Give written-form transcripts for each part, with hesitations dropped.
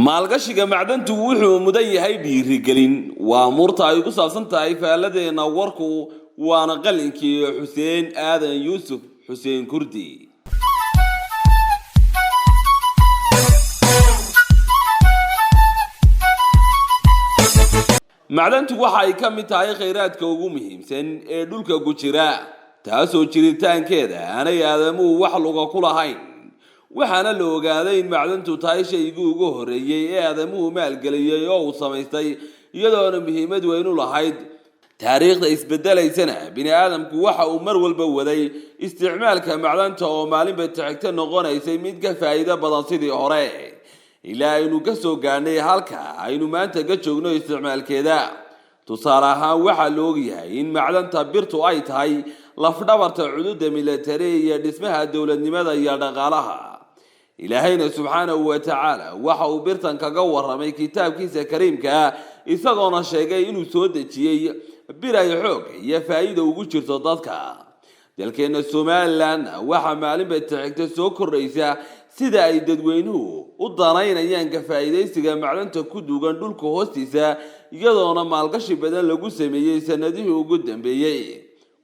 Maalgashiga macdantu wuxuu mudan yahay dhiirigelin. Waa muurta ay ku saabsan tahay faaladeenna warku, waana qalinkii Xuseen Aadan Yuusuf Xuseen Kurdi. Macdantu waxa ay ka mid tahay khayraadka ugu muhiimsan ee dhulka ku jira, taasoo jiritaankeeda aanay aadamuhu wax luga ku lahayn. Waxaana la ogaaday in macdantu tahay shaygii ugu horreeyey ee aadamuhu maalgeliyey oo uu samaystay, iyadoona muhiimad weyn u lahayd. Taariikhda isbedelaysana bini aadamku waxa uu mar walba waday isticmaalka macdanta oo maalinba tixigto noqonaysay mid ka faa'iido badan sidii hore, ilaa aynu ka soo gaadhnay halka aynu maanta ka joogno isticmaalkeeda. Tusaale ahaan, waxaa la ogyahay in macdanta birtu ay tahay lafdhabarta cududa milatari iyo dhismaha dowladnimada iyo dhaqaalaha. Ilaahayna subxaanahu wa tacaala waxa uu birtan kaga waramay kitaabkiisa kariimkaa, isagoona sheegay inuu soo dejiyey bir ay xoog iyo faa'iida ugu jirto dadka. Dalkeena Somalilan waxaa maalinba tixigta soo kordhaysa sida ay dadweynuhu u danaynayaan ka faa'iidaysiga macdanta ku duugan dhulka hoostiisa, iyadoona maalgashi badan lagu sameeyey sanadihii ugu dambeeyey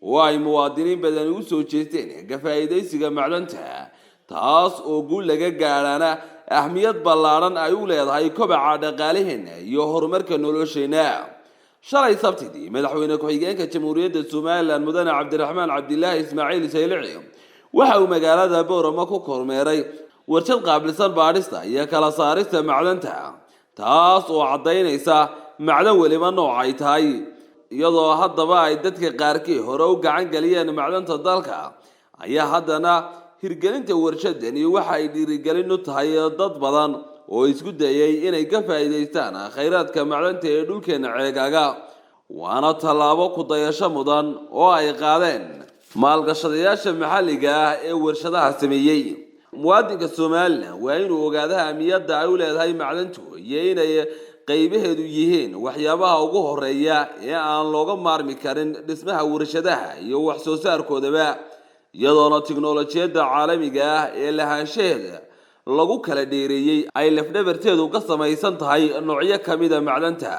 oo ay muwaadiniin badan u soo jeesteen ka faa'iidaysiga macdanta, taas oo guul laga gaadhana ahmiyad ballaadhan ay u leedahay kobaca dhaqaalaheena iyo horumarka nolosheenna. Shalay Sabtidii, madaxweyne ku-xigeenka Jamhuuriyadda Somalilan mudane Cabdiraxmaan Cabdilaahi Ismaaciil Saylici waxa uu magaalada Boorama ku kormeeray warshad qaabilsan baadhista iyo kala saarista macdanta, taas oo caddaynaysa macdan weliba nooc ay tahay. Iyadoo haddaba ay dadka qaarkii hore u gacan geliyeen macdanta dalka, ayaa haddana hirgelinta warshadani waxa ay dhiirigelin u tahay dad badan oo isku dayay inay ka faa'iidaystaan khayraadka macdanta ee dhulkeena ceegaaga. Waana tallaabo ku dayasho mudan oo ay qaadeen maalgashadayaasha maxalliga ah ee warshadaha sameeyey. Muwaadinka Somalilan waa inuu ogaada ahmiyadda ay u leedahay macdantu iyo inay qaybaheedu yihiin waxyaabaha ugu horeeya ee aan looga maarmi karin dhismaha warshadaha iyo wax soo saarkoodaba, iyadoona tiknolojiyadda caalamiga ah ee lahaanshaheeda lagu kala dheereeyey ay lafdhabarteedu ka samaysan tahay noocyo ka mida macdanta.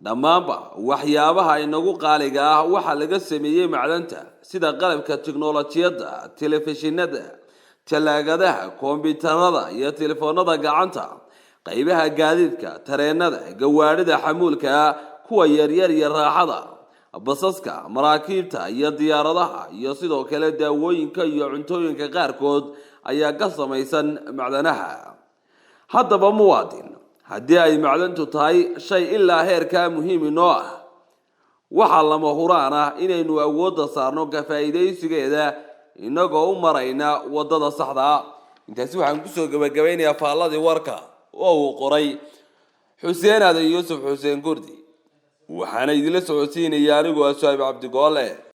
Dhammaanba waxyaabaha inagu qaaliga ah waxaa laga sameeyey macdanta, sida qalabka tiknolojiyadda, telefishinada, talaagadaha, kombiyuutarada iyo telefoonada gacanta, qaybaha gaadiidka, tareenada, gawaadhida xamuulka, kuwa yaryar iyo raaxada, basaska, maraakiibta iyo diyaaradaha, iyo sidoo kale daawooyinka iyo cuntooyinka qaarkood ayaa ka samaysan macdanaha. Haddaba muwaadin, haddii ay macdantu tahay shay ilaa heerkaa muhiim inoo ah, waxaa lama huraan ah inaynu awoodda saarno ka faa'iidaysigeeda inagoo u marayna waddada saxda ah. Intaasi waxaan kusoo gabagabaynayaa faalladii warka oo uu qoray Xuseen Aadan Yuusuf Xuseen Kurdi, waxaana idinla socodsiinaya anigoo ah Suhaib Cabdigoole.